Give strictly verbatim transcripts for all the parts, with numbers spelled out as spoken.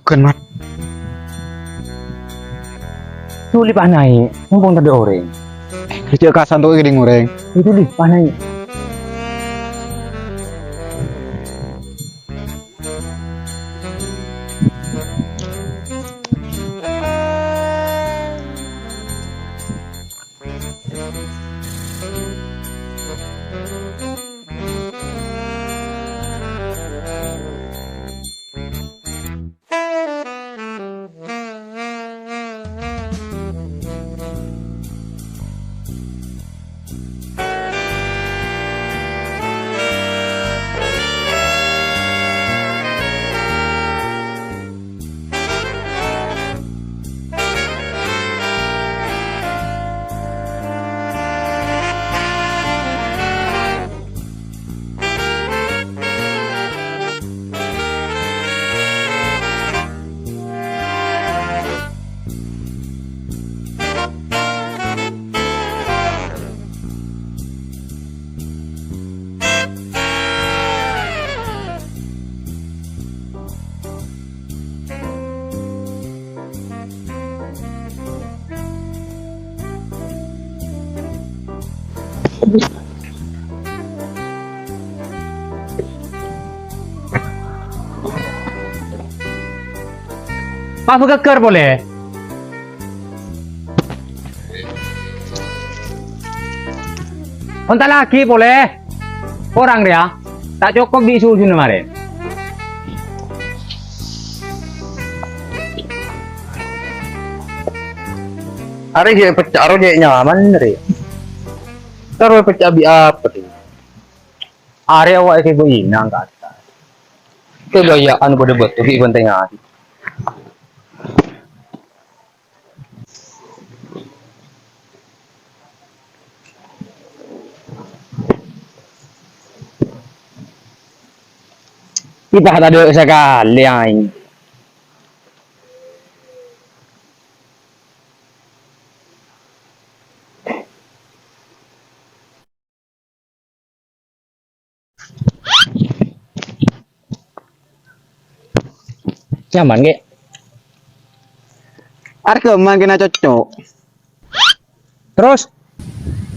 Jughân, Mat. Dhuli, Pa', naè', mompong tadâ' orèng. Jhâ' kasan to' èkèdhing orèng. Dhuli, Pa', naè'. Pas ghâggâr polè. Ontallaghi polè. Korang rèya. Ta' cokop bi' susuna marèn. Arè jhâ' pecca' ro jhâ' nyaman rè. Terro pecca' bi' apa rè? Arè awak èkèbâ inang ka attas. Kèbâ ya'an padâ bâto bi' bhântèngan. Kita tadâ' sakalè aèng. Nyaman, Kè? Arghâ man kèna cocco'. Terros?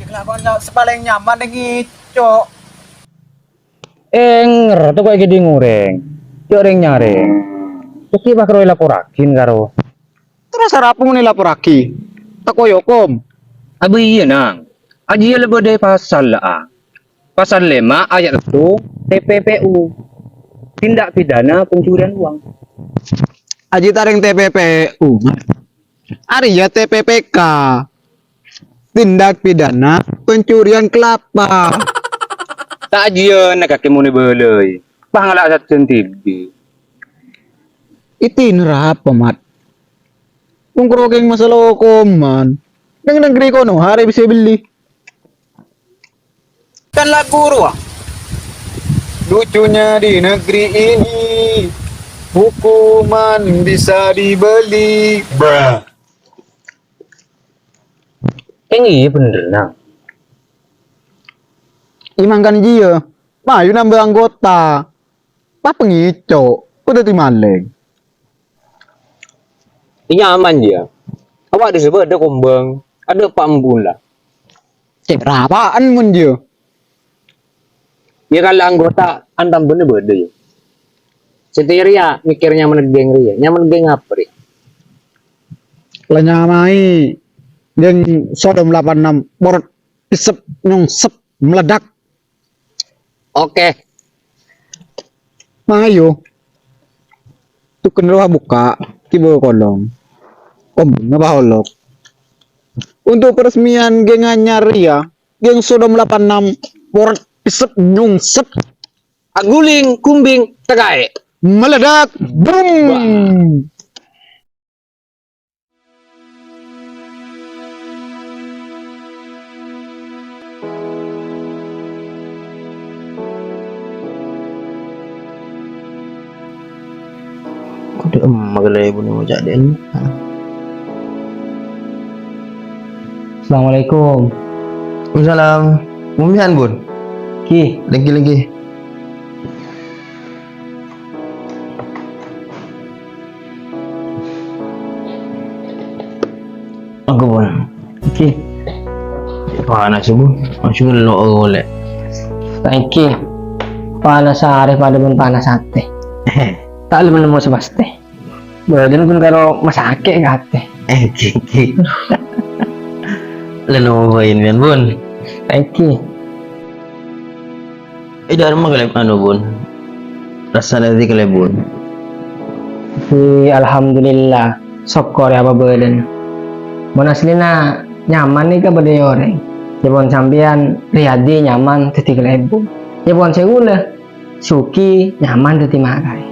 Kelakuan sa-, sapalèng nyaman nèng ngèco'. Ènger, toko' èkèdhing orèng. Jhâ' rèng-nyarèng. Tèkè pas karo èlaporraghin karo. Terros arapa mon èlaporraghi? Tako' hokom? Abâ iyâ, Nang. Ajiyâ la bâdâ è pasal la, a. Pasal lèma' ayat sèttong T P P U. Tindak pidana pencurian uang. Ajiyâ ta' rèng T P P U, Mat. Arèya T P P K. Tindak pidana pencurian kelapa. Ta' ajiyâ na kakè mon èbâlâi. Pangala' sajân dhibi'. Iti nèrapa, Mat? Wong karo kèng masalah hokoman. Neng negri kono, arè bisa beli. Kan lagu rowa. Lucunya di negeri ini, hukuman bisa dibeli. Bruh. Kèng iyâ bhender, Nang. Imang kan iyâ, mayu nambâ anggota. Pas pangèco', kok dhâddhi malèng. Iyâ aman, yâ. Awak dissa' bâdâ kombhâng, adâ' pa' embu'na la. Cè' rapa'an mon, yâ? Yâ, kala anggota antambâna bâdâ, yâ. Satèya rèya mèkkèr nyamanna ghâng rèya. Nyamanna ghâng apa, rè? La nyamaè ghâng Sodom lapan enam, porot pèssep nyongsep meledak. Oke. Mayu. Tuken rowa bukka', kiba kolong. Kombhângnga paholok. Untuk peresmian ghâng anyar rèya, ghâng Sodom lapan enam, porot pèssep nyongsep. Aguling kumbing tekaè. Meledak. Boom. Wah. Kodhu emma ghâllu bun ngoca' dhin. Assalamualaikum. Waalaikumsalam. Mumihan, Bun? Ki. Lengki-lengki. Engko', Bun. Èngghi. Panas, Bun. Masih ngelok aku, Lè'. Èngghi. Panas arè padâ bân panas atè. Ta' lem-, nemmo sè pastè. Bâdân ghun karo masakè' ka atè. Èngghi, èngghi. Lè' napa, Bun? Èngghi. È dâ'remma kalèbun, anu, Bun. Rassana dhâddhi kalèbun. Èngghi, alhamdulillah. Sokkorè apa bâdân. Mon aslina nyaman nèka bâdâ è orèng. Yâ pon sampèyan Riyadi nyaman dhâddhi kalèbun. Yâ pon sè ghulâ Suki nyaman dhâddhi makarè.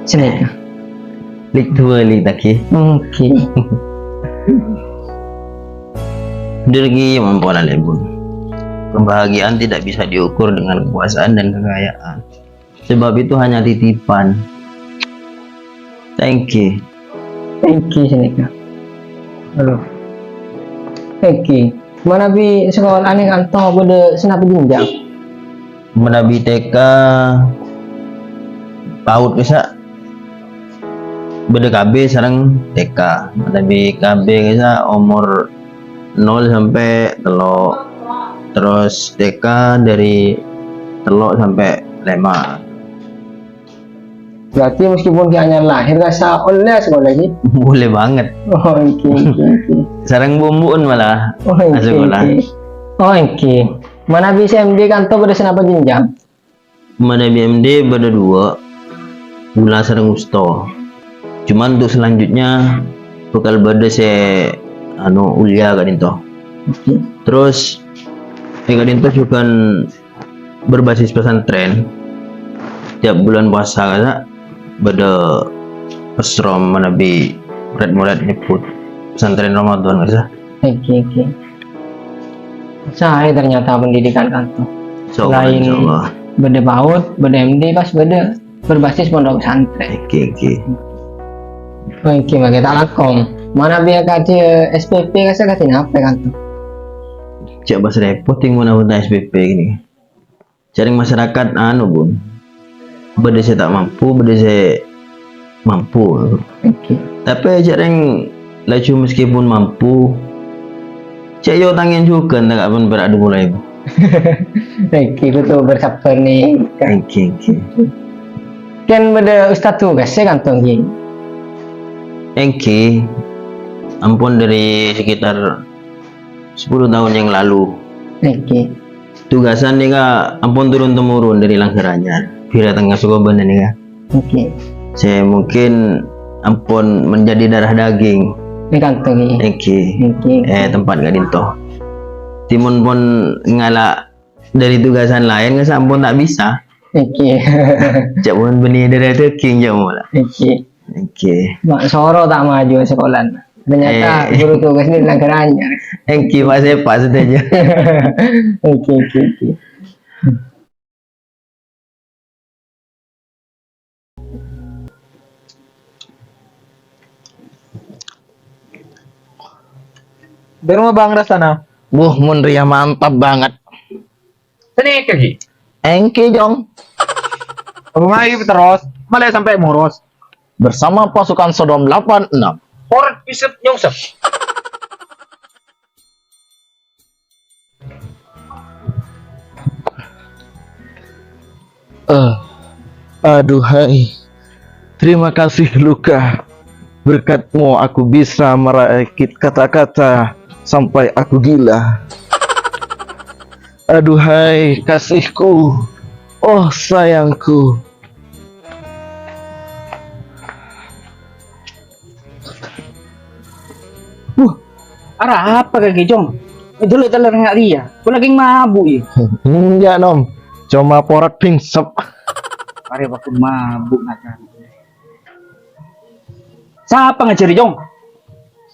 Sanèka. Lè' duwâ' lè' taghi. Èngghi. Dâri kèya mampola, Lè', Bun. Kebahagiaan tidak bisa diukur dengan kekuasaan dan kekayaan. Sebab itu hanya titipan. Thank you. Èngghi sanèka. Halo. Èngghi. Manabi sakola'an è kanto bâdâ sanapa jenjang? Manabi T K, PAUD kèsa bâdâ K B sareng T K. Manabi K B kèsa omor nol sampè' tello'. Terros T K dâri tello' sampè' lèma'. Berarti meskipun ghi' anyar lahir, kassa ollè asakola, ghi? Boleh banget. Oh, èngghi, èngghi, èngghi. Sareng bu-embu'en malah. Oh, èngghi, asakola. Èngghi. Oh, èngghi. Manabi sè M D kanto bâdâ sanapa jenjang? Manabi M D bâdâ duwâ', Ula sareng Usto. Cuman untuk selanjutnya bakal bâdâ sè, anu, Ulia ka'dinto. Èngghi. Terros, è ka'dinto jhughân berbasis pesantren. Tiap bulan puasa kèsa bâdâ esrom manabi red-mored nyebbhut pesantren Ramadan kèsa. Èngghi, èngghi. Saè ternyata pendidikan kanto. Insyaallah, selain insyaallah. Bâdâ PAUD, bâdâ M D, pas bâdâ berbasis pondok pesantren. Èngghi, èngghi. Oh, èngghi, mangkèn ta' langkong. Manabi akadhi S P P kassa kadhi napa kanto? Jhâ' pas rèpot, ing, mon abâ' S P P gini. Jhâ' rèng masyarakat, anu, Bun. Bâdâ sè ta' mampu, bâdâ sè mampu. Èngghi. Tapè jhâ' rèng laju meskipun mampu, jhâ' èotangè jhughân, ta' kapan pèra' duwâ polo èbu. Èngghi, kodhu bersabar nèka. Èngghi, èngghi. Kan bâdâ ustad tugas sè kanto, èngghi. Èngghi, ampon dâri sekitar sepuluh tahun yang lalu. Èngghi. Tugasan nèka ampon turun-temurun dâri langghâr anyar. Bhira tengnga soko bâ'na nèka. Èngghi. Sè mungkin ampon menjadi darah daging. È kanto, èngghi. Èngghi. Èngghi. Eh, tempat ka'dinto. Timon pon ngala' dâri tugasan laèn, kan sampon ta' bisa. Èngghi. Jhâ' pon bânnè darah daging, jhâ' mola. Èngghi. Èngghi. Ma' soro ta' maju sakolana. Ternyata eh, guru tugas nèka langghâr anyar. Èngghi, Pak, sè pas sadhâjâ. Èngghi, èngghi, èngghi. Bârâmma, Bang, rassana? Wuh, mon rèya mantap banget. Sanèka, Ki? Èngghi, Jong. Apa mayu terros, malè sampè' moros. Bersama pasukan Sodom delapan enam. Porat pisep nyongsep. Eh, aduhai. Terima kasih, Luka. Berkat-Mu aku bisa merakit kata-kata sampai aku gila. Aduhai kasihku, oh sayangku. Wuh, arapa kakè, Jong? Jhâlâ tellèr nga' rèya. Kok lagi mabu', yâ? Enjâ', Nom. Coma porat pingsep. Arè bâkto mabu' ngakan. Sapa ngajhâri, Jong?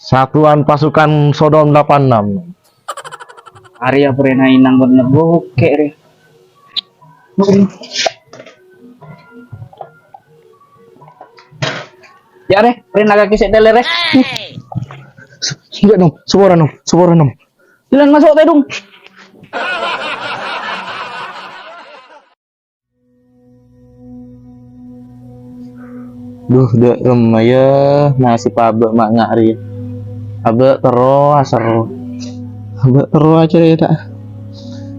Satuan pasukan Sodom delapan enam. Arèya purèna inang bân nebbhu kè' rè. Yâ rè, rè nagâ kèsè' tèlè rè. Enjâ', Nom, sapora, Nom, sapora, Nom. Jhâlân maso', Tèdung. Duh, dâ' remma yâ, nasib abâ' ma' nga' rèya. Abâ' terro aserro. Abâ' terro acarèta.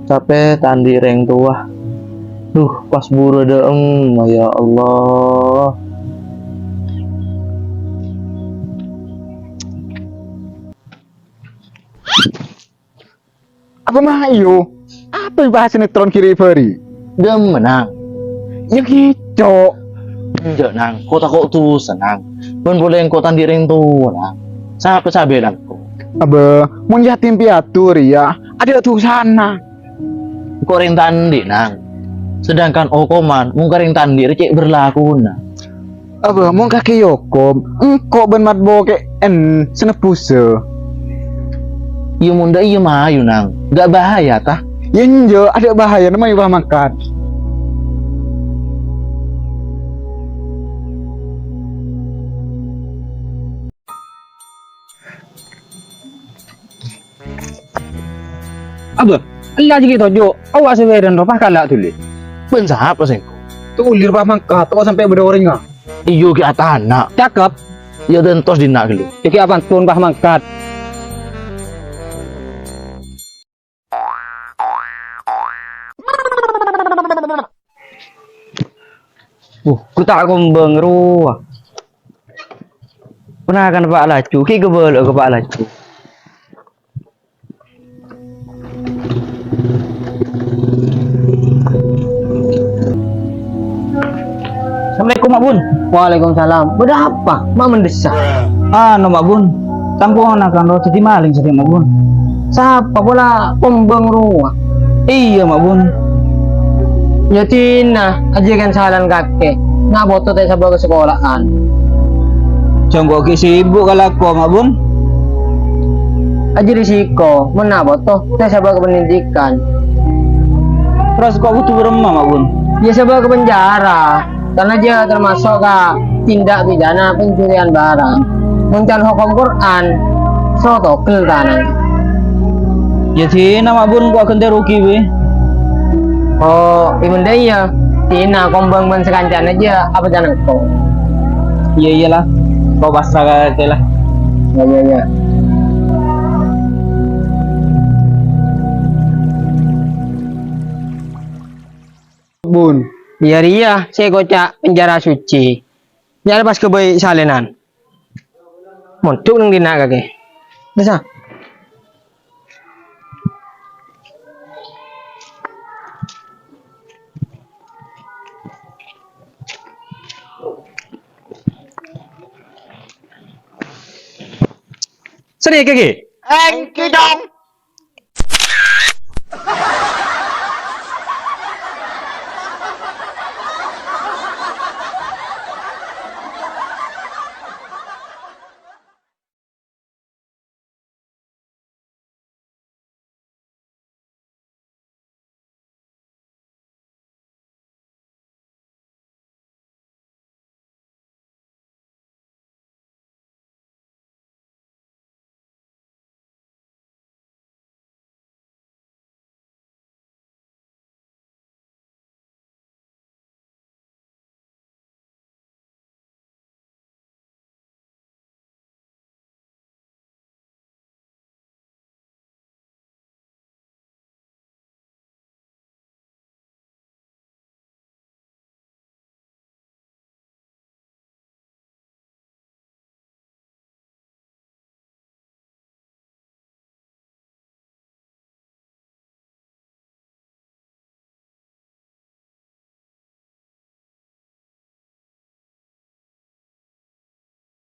Tapè ta' andi' rèng towa. Duh, pas buru dâ'emma, ya Allah. Apa mayu? Apa bahas sinetron kiri bari? Dâ'emma, Nang. Ya gitu. Enjâ', Nang. Ko' tako' dusa, Nang. Bân polè engko' ta' andi' rèng towa, Nang. Sapa sè abâlâ engko'? Abâ, mon yatim piatu rèya, adâ' dusana. Engko' rèng ta' andi', Nang. Sedangkan okoman mongka rèng ta' andi' rè cè' berlakuna. Abâ, mon kakè èokom, engko' bân matbokè'en sè nebbhusa. Iyâ, mon dâ' iyâ mayu, Nang. Enggak bahaya, ta? Yâ, enjâ', adâ' bahayana mayu, Bah Mangkat. Abâ, ella jâ' ghi' toju', awwa' sè bâdâna ropa kala' dhuli. Bân sapa sèngko'? Tolè ropa mangkat, kok sampè' bâdâ orèngnga. Iyâ, ghi' atana. Cakep. Iyâ, dântos dinna' ghâllu. Iki apantun, Bah Mangkat? Uh, ku ta' kombâng rowa. Ponakan Pa' Laju, ghi' kabâlâ ka Pa' Laju. Assalamualaikum, Mak Bun. Waalaikumsalam. Bâdâ apa? Ma' mendessa? Anu, Mak Bun. Tang ponakan rowa dhâddhi malèng sakèng, Mak Bun. Sapa pola kombâng rowa? Iyâ, Mak Bun. Yâ dinna, ajiyâ kan salan kakè. Na' poto ta' sabâ' ka sakola'an. Jhâ' engko' ghi' sibuk ka lako, Mak Bun. Ajiyâ risiko, mon na' poto ta' sabâ' ka pendidikan. Terros ko' kodhu bârâmma, Mak Bun? Yâ sabâ' ka penjara. Karena dia termasuk ka tindak pidana pencurian barang. Mon can hokom Quran, soro togel tanang. Yâ dinna, Mak Bun, ko' aghântè rugi bi. Oh, iyâ bendhâr iyâ. Dinna kombâng bân sakancana jiyâ apa can engko'? Iyâ, iyâ la. Ko' pasra ka kakè la. Yâ, yâ, yâ. Bun. Iyâ rèya sè èkoca' penjara suci. Nyarè pas ghâbây salènan. Mondhuk neng dinna' kakè. Bisa. Sèrè kakè. Engki dong.